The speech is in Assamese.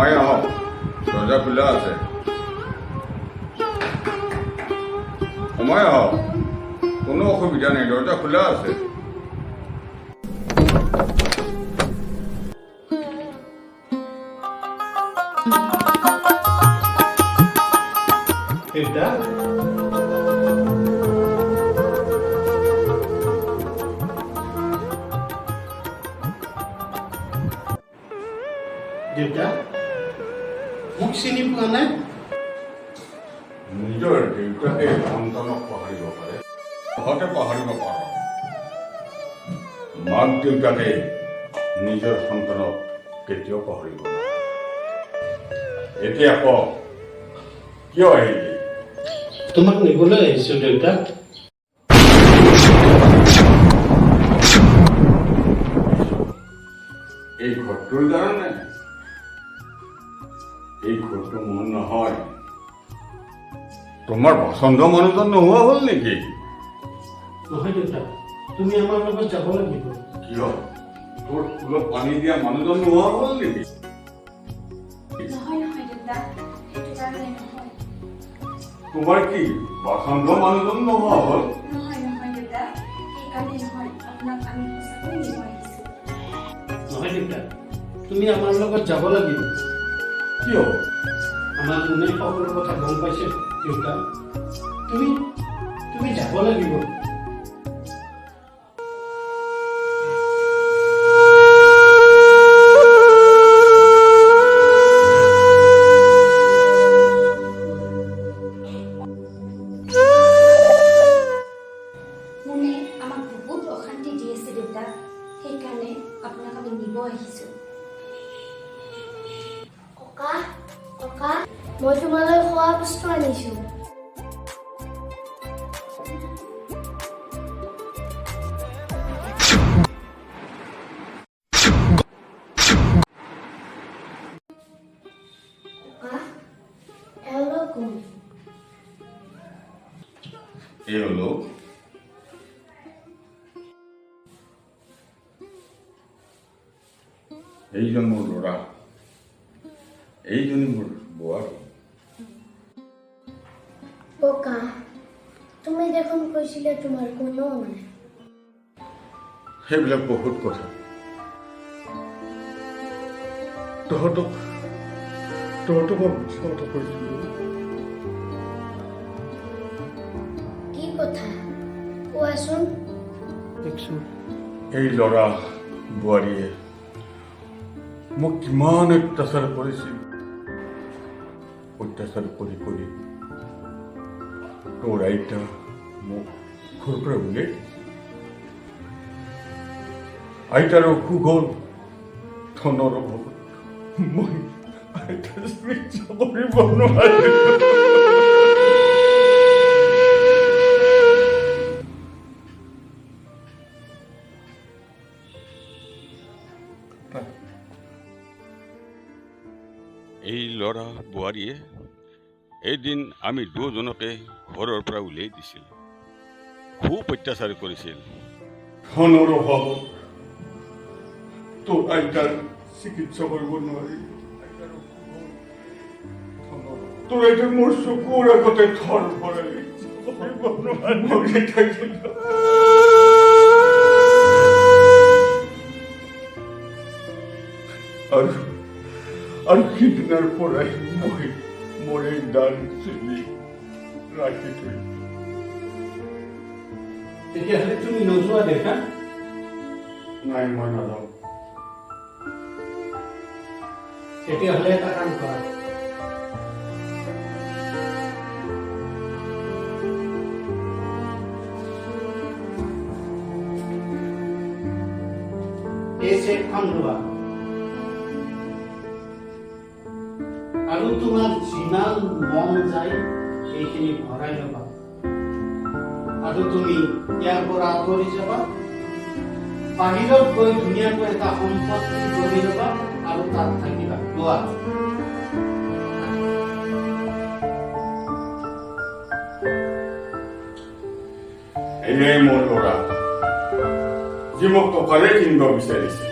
সোমাই আহক, দৰ্জা খোলা আছে। সোমাই আহক, কোনো অসুবিধা নাই, দৰ্জা খোলা আছে। দেউতা, দেউতা, মোক চিনি পোৱা নাই? নিজৰ দেউতাকে সন্তানক পাহৰিব পাৰে, তহঁতে পাহৰিব পাৰ। মাক দেউতাকে নিজৰ সন্তানক কেতিয়াও পাহৰিব নোৱাৰে। এতিয়া ক, কিয় আহিলি? তোমাক নিবলৈ আহিছো দেউতা। এই ঘৰটোৰ কাৰণে? এই ঘৰটো মোৰ নহয়। তোমাৰ পচন্দ মানুহজন নোহোৱা হ'ল নেকি? নহয় দেউতা, তুমি আমাৰ লগত যাব লাগিব। কিয়, তোৰ ফুলত পানী দিয়া মানুহজন নোহোৱা হ'ল নেকি? নহয় নহয় দেউতা, সেইটো কাৰণে নহয়। তোমাৰ কি পচন্দ মানুহজন নোহোৱা হ'ল? নহয় নহয় দেউতা, সেইকাৰণে নহয়। আপোনাক আমি সঁচাকৈ নিব আহিছোঁ। নহয় দেউতা, তুমি আমাৰ লগত যাব লাগিব। কিয়? আমাৰ কোনে সকলো কথা গম পাইছে দেউতা। তুমি তুমি যাব লাগিব। মোনে আমাক বহুত অশান্তি দি আছে দেউতা, সেইকাৰণে আপোনাক আমি নিব আহিছোঁ। ককা, ককা, মই তোমালৈ খোৱা বস্তু আনিছো। ককা, এওঁলোক কোন? এওঁলোক এইজন মোৰ ল'ৰা, এইজনী মোৰ বোৱাৰী। ককা, তুমি দেখোন কৈছিলা তোমাৰ কোনো নাই। সেইবিলাক বহুত কথা। তহঁতক তহঁতক মই মিছা কথা কৈছিলোঁ। কি কথা, কোৱাচোন? দেখিছোঁ। এই ল'ৰা বোৱাৰীয়ে মোক কিমান অত্যাচাৰ কৰিছিল। অত্যাচাৰ কৰি কৰি তোৰ আইতা মোক ঘৰৰ পৰা উলিয়াই দিছিল। আইতাৰ অসুখ হ'ল, ধনৰ অভাৱত মই আইতাৰ চিকিৎসা কৰিব নোৱাৰিলোঁ। এই ল'ৰা বোৱাৰীয়ে এদিন আমি দুজনকে ঘৰৰ পৰা উলিয়াই দিছিল, খুব অত্যাচাৰ কৰিছিল। ধনৰ অভাৱত তোৰ আইতাৰ চিকিৎসা কৰিব নোৱাৰি। তোৰ আইতাৰ মোৰ চকুৰ আগতে থৰ ভৰাই কৰিব নোৱাৰি থাকিলো। আৰু আৰু সিদিনাৰ পৰাই মই মোৰ এই দাড়ি চুলি ৰাখি থৈ তেতিয়াহ'লে তুমি নোযোৱা দেউতা? নাই, মই নাযাওঁ। তেতিয়াহ'লে এটা কাম কৰা। এই চেকখন লোৱা আৰু তোমাৰ যিমান মন যায় সেইখিনি ভৰাই ল'বা আৰু তুমি ইয়াৰ পৰা আঁতৰি যাবা। বাহিৰত গৈ ধুনীয়াকৈ এটা সম্পত্তি গঢ়ি ল'বা আৰু তাত থাকিবা। লোৱা। এয়াই মোৰ ল'ৰা, যি মোক টকাৰে কিনিব বিচাৰিছে।